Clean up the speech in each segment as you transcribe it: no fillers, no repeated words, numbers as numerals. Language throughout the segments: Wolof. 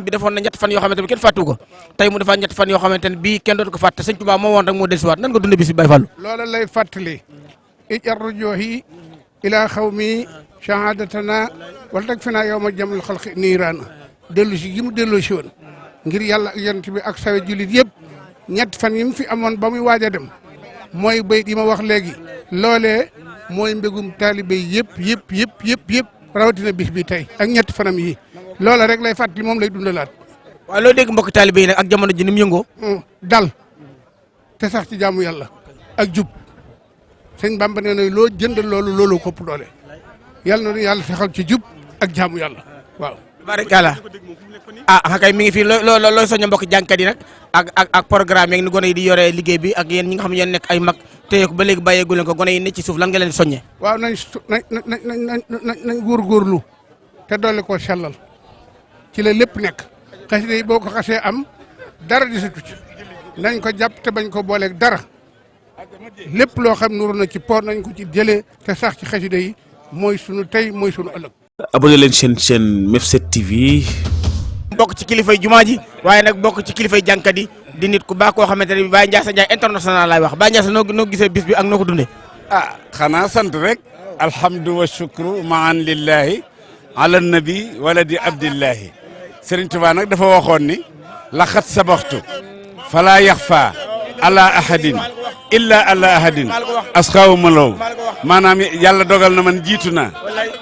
bi defoon na ñett fan yoo xamante ne kenn fàttu ko tey mu defaat ñett fan yoo xamante ne bii kenn dootu ko fàtte sëñ Touba moo woon rek moo dellusiwaat nan nga dund bis bi Baye Fallou loola lay fàttali ijarru joohi ilaa xawmi shahadatana wala tag fi naa yow ma jamul xalqi niiraan dellu si gi mu delloo si woon ngir yàlla ak yonent bi ak sawe jullit yëpp ñett fan yi mu fi amoon ba muy waaj a dem mooy bayit yi ma wax léegi loolee mooy mbégum taalibe yëpp rawatina bis bi tey ak ñett fanam yi loola rek lay fàttali moom lay dundalaat. waaw loo dégg mbokk taalibe yi nag ak jamono ji ni mu yëngoo. dal te sax ci jaamu yàlla ak jub sëñ Bamba nee na loo jëndal loolu kopp doole yàlla na yàlla saxal ci jub ak jaamu yàlla waaw. barikala kay mi ngi fi looy soñño mbokk jànkat yi nag ak programme yeeg ni gone yi di yore liggéey bi ak yéen ñi nga xam ne yéen nekk ay mag téye ko ba léegi bàyyeegu leen ko gone yi ne ci suuf lan nga leen soññe waaw nañ góorgóorlu te dolli koo sellal ci la lépp nekk xasida yi boo ko xasee am dara di sa tucc nañ ko jàpp te bañ ko booleeg dara lépp loo xam nuru na ci poor nañ ko ci jëlee te sax ci xasida yi mooy sunu tey mooy sunu ëllëg. abonné leen chaîne Mef7 TV. bokk ci kilifay jumaa ji waaye nag bokk ci kilifay jànkat yi di nit ku baax koo xamante ne bi Baye Ndiassa Ndiaye international laay wax Baye Ndiassa noo gisee bis bi ak noo ko dundee. xanaa sant rek. alhamdu wa shukru maan lillahi ala nabi waladi abdillahi Serigne Touba nag dafa waxoon ni laxat sabaxtu fala yaxfa ala ahadin illa ala ahadin asxaawu malaw maanaam yàlla dogal na man jiitu naa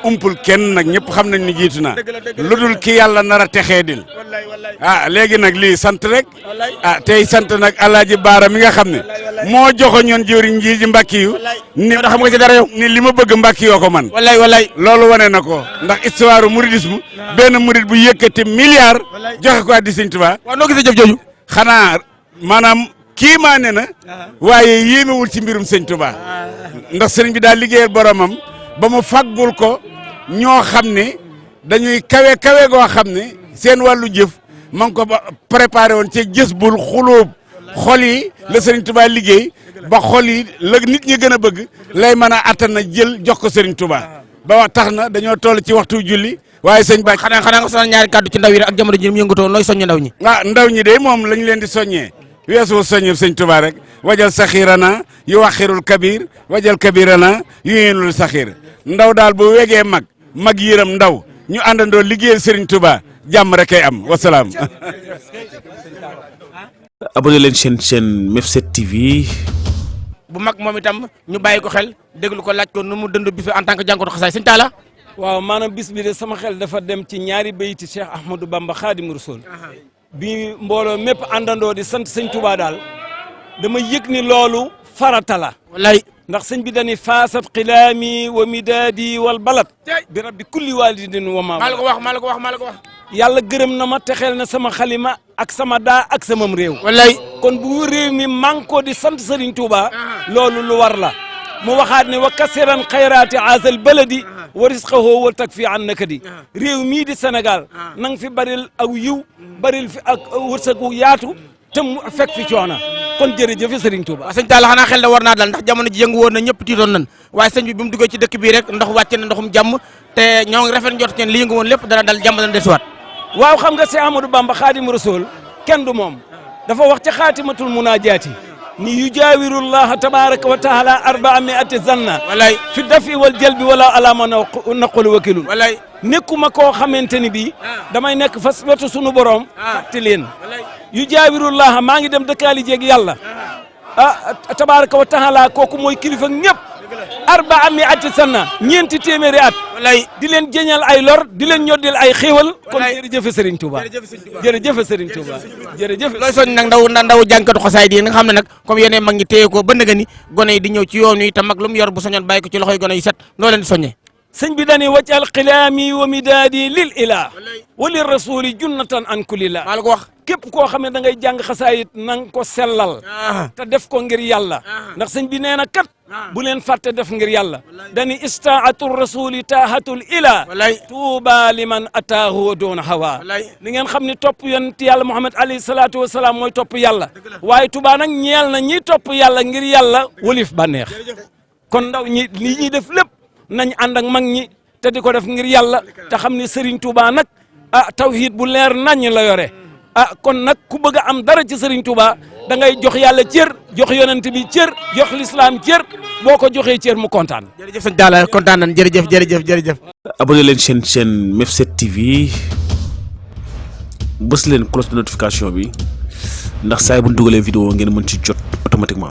umpul kenn nag ñëpp xam nañ ni jiitu naa lu dul ki yàlla nar a texee dil léegi nag lii sant rek tey sant nag alaaji baara mi nga xam ne moo joxoñoon jëwriñ ji mbàkki yu ni xam nga ci dara yow ni li ma bëgg mbàkki yoo ko man wallaay loolu wane na ko ndax histoire mouridisme benn murid bu yëkkati milliard joxe ko addi Sëñ Tuubaa waaw noo gisee jëf jooju xanaa maanaam kii maa ne na waaye yéemewul ci mbirum Sëñ Tuubaa ndax sëriñ bi daal liggéeyal boromam ba mu faggul ko ñoo xam ne dañuy kawe goo xam ne seen wàllu jëf ma ngi ko préparé woon ci jës bul xulóob xol yi la Serigne Touba liggéey ba xol yi la nit ñi gën a bëgg lay mën a attan na jël jox ko Serigne Touba ba wax tax na dañoo toll ci waxtu julli waaye sëñ Ba xanaa nga sonal ñaari kàddu ci ndaw yi rek ak jamono ji mu yëngatoo nooy soññe ndaw ñi ndaw ñi de moom lañ leen di soññee weesu soññe sëñ Touba rek wajal saxiirana yu waxirul kabir wajal kabirana yu yéenul saxiir ndaw daal bu wegee mag yëram ndaw ñu àndandoo liggéeyal Serigne Touba jàmm rek kay am wasalaam. abonné leen chaîne Mef7 TV. bu mag moom itam ñu bàyyi ko xel déglu ko laaj ko nu mu dund bis bi en tant que jànkatu xasaay sëñ Talla. waaw maanaam bis bi de sama xel dafa dem ci ñaari bayti Cheikh Ahmadou Bamba Khadim Rasoul bi mbooloo mépp àndandoo di sant sëñ Touba daal dama yëg ni loolu farata la. wallaay ndax sëñ bi dañuy faasat xilaami wa midaadi wal balat bi rabbi kulli walidin wa ma. maa la ko wax. yàlla gërëm na ma texeel na sama xalima ak sama daa ak samam réew. wallaay kon bu réew mi manko di sant Serigne Touba. loolu lu war la. mu waxaat ne wa kasiran xayraati aasal baladi wa risqahu wal takfi an nakadi réew mii di Sénégal na nga fi baril aw yiw baril fi ak wërsëgu yaatu te mu fekk fi coona kon jërëjëf Serigne Touba. waaw sëñ Talla xanaa xel da war naa dal ndax jamono ji yëngu woon na ñëpp tiitoon nañ waaye sëñ bi mu duggee ci dëkk bii rek ndox wàcce na ndoxum jàmm te ñoo ngi rafet njort li yëngu woon lépp dana dal jàmm dana desuwaat. waaw xam nga Cheikh Ahmadou Bamba Khadim Rasoul kenn du moom dafa wax ci xaatimatul munaajaati ni yujaawiru llaha tabaraka wa taala 400 zanna wallaay fi dafi wal jalbi wala alama naqulu wakilun wallaay nekkuma koo xamante ni bii damay nekk fas wetu sunu borom fàtte leen yujaawiru llaha maa ngi dem dëkkaali jeeg yàlla tabaraka wa taala kooku mooy kilifa ñëpp 400 sanna ñeenti téeméeri at wallaay di leen jëñal ay lor di leen ñoddil ay xéewal kon jërëjëf Serigne Touba jërëjëf Serigne Touba jërëjëf looy soñ nag ndaw jànkatu xasaay di nga xam ne nag comme yéen mag ñi téye ko ba nga ni gone yi di ñëw ci yoon wi te mag lu mu yor bu soñoon bàyyi ko ci loxoy gone yi set noo leen di soññee sëñ bi dañuy waccal xilaami wa midaadi lil ilah wa lir rasuli junnatan an kulillah maa la ko wax képp koo xam ne da ngay jàng xasaayit nang ko sellal te def ko ngir yàlla ndax sëñ bi nee na kat bu leen fàtte def ngir yàlla dañuy istaatu rasuli taahatul ila tuuba liman ataahu doona hawa li ngeen xam ne topp yonent yàlla Muhammad alayhi salaatu wasalaam mooy topp yàlla waaye tuuba nag ñeel na ñi topp yàlla ngir yàlla wolif bànneex kon ndaw ñi li ñuy def lépp nañ ànd ak mag ñi te di ko def ngir yàlla te xam ne Serigne Touba nag tawhid bu leer naññ la yore kon nag ku bëgg a am dara ci Serigne Touba da ngay jox yàlla cër jox yonent bi cër jox l'islam cër boo ko joxee cër mu kontaan. jërëjëf sëñ Talla kontaan nañ jërëjëf. abonné leen chaîne MF7 TV bës leen cloche de notification bi ndax saa bu ñu dugalee vidéo ngeen mën ci jot automatiquement.